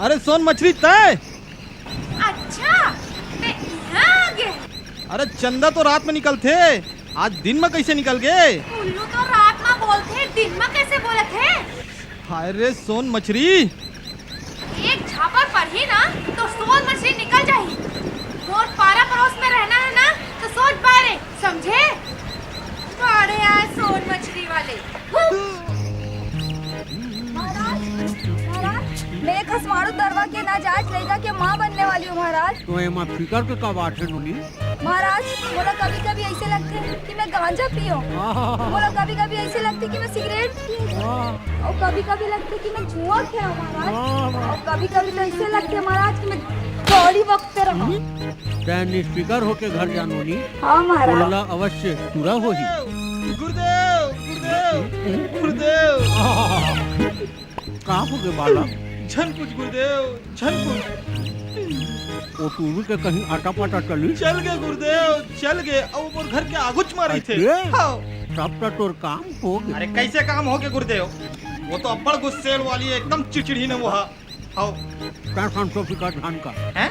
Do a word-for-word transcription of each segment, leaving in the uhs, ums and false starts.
अरे सोन मछरी, तय? अच्छा, ते इहाँ आ गे। अरे चंदा तो रात में निकलथे, आज दिन में कैसे निकल गे? उल्लू तो रात में बोलथे, दिन में कैसे बोलत हे? हाय रे सोन मछरी। एक झापड़ पड़ही ना तो सोन मछरी निकल जाही। मोर पारा पड़ोस में रहना है ना तो सोच बारे, समझे? बाड़े आए सोन मछरी वाले। हम्म। महाराज, महाराज, मैं एक हसमारू दरवा के नाजायज लइका के माँ बनने वाली हूँ महाराज। तो एमा फिकर के का बात है नोनी? महाराज, मोला कभी-कभी ऐसे लगथे कि मैं गांजा पियो। आहा। मोला कभी-कभी ऐसे लगथे कि मैं सिगरेट पियो। वाह। और कभी-कभी लगथे कि मैं जुआ खेलो महाराज। वाह, वाह। और कभी-कभी तो ऐसे लगथे महाराज कि मैं गाड़ी बकते रहूं। हम्म? तैं निस्फिकर होके घर जा नोनी। हाँ महाराज। तोला अवश्य पूरा होही। गुरुदेव, गुरुदेव, गुरुदेव। का होगे बालक? झन पूछ गुरुदेव, झन पूछ। ओ टूरी के कहीं आटा पाटा चली? चल गे गुरुदेव, चल गे। अउ मोर घर के आगुच मा रहिथे। अरे, हाँ। तब तो तोर काम होगे। अरे कैसे काम होगे गुरुदेव? वो तो अब्बड़ गुस्सेल वाली है, एकदम चिड़चिड़ी न वो हा। हाँ। तैं संतोषी का धान का। हैं?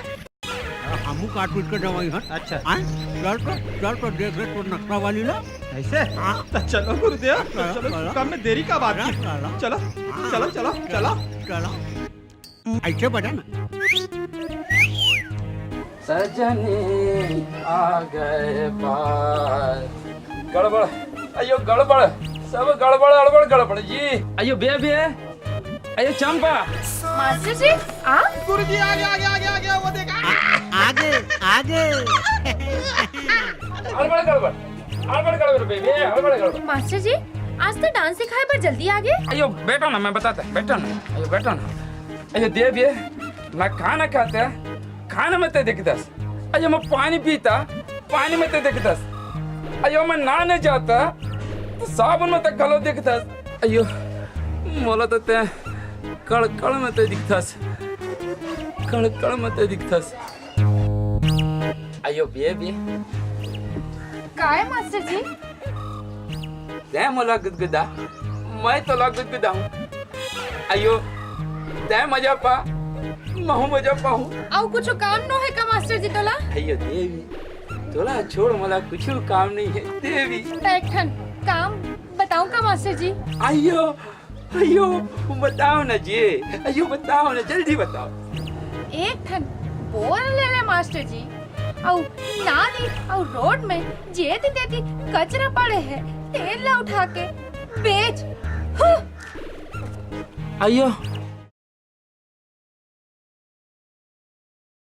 हमू काट पीट के दवाई हन। अच्छा। आय? चल तो, चल तो देख रे तोर नक्शा वाली ला। ऐसे? हाँ। तो चलो गुरुदेव, तो चलो, चलो, चलो। काम में देरी का बात है। चलो, चलो। चलो, हाँ, चलो, चलो, चलो, चलो। चलो। ऐसे बजा ना। सजनी आ गए पार। गड़बड़, अयो गड़बड़, सब गड़बड़, अड़बड़, गड़बड़ जी। अयो बे, बे, अयो चंपा। मास्टर जी, आप? गुरुजी, आगे, आगे, आगे, आगे, वो देखा। आगे, आगे। अड़बड़ गड़बड़, अड़बड़ गड़बड़ बेबे, अड़बड़ गड़बड़। मास्टर जी, आज तो डांस सिखाए बर जल्दी आ गे। अयो बैठो ना, मैं बताता, बैठो ना, अयो बैठो ना। अयो देव ये, मैं खाना खाता, खाना में ते देखदस। अयो मैं पानी पीता, पानी में ते देखदस। अयो मैं नहाने जाता, तो साबुन में ते घलो देखदस। अयो, मोला तो ते कण कण में ते दिखथस, कण कण में ते दिखथस। अयो बे बे। काय मास्टर जी? ते मोला गुदगुदा, मैं तोला गुदगुदाहूँ। अयो, ते मजा पा, महू मजा पाहूँ। अउ कुछ काम नो है का मास्टर जी तोला? अयो देवी, तोला छोड़ मोला कुछ काम नहीं है देवी। त एक ठन काम बताऊं का मास्टर जी? अयो, अयो, बताओ ना जी, अयो बताओ ना, जल्दी बताओ। एक ठन बोरा ले ले मास्टर जी, अउ नाली अउ रोड में जेती तेती कचरा पड़े है, तेन ला उठा के बेच। हु! अयो,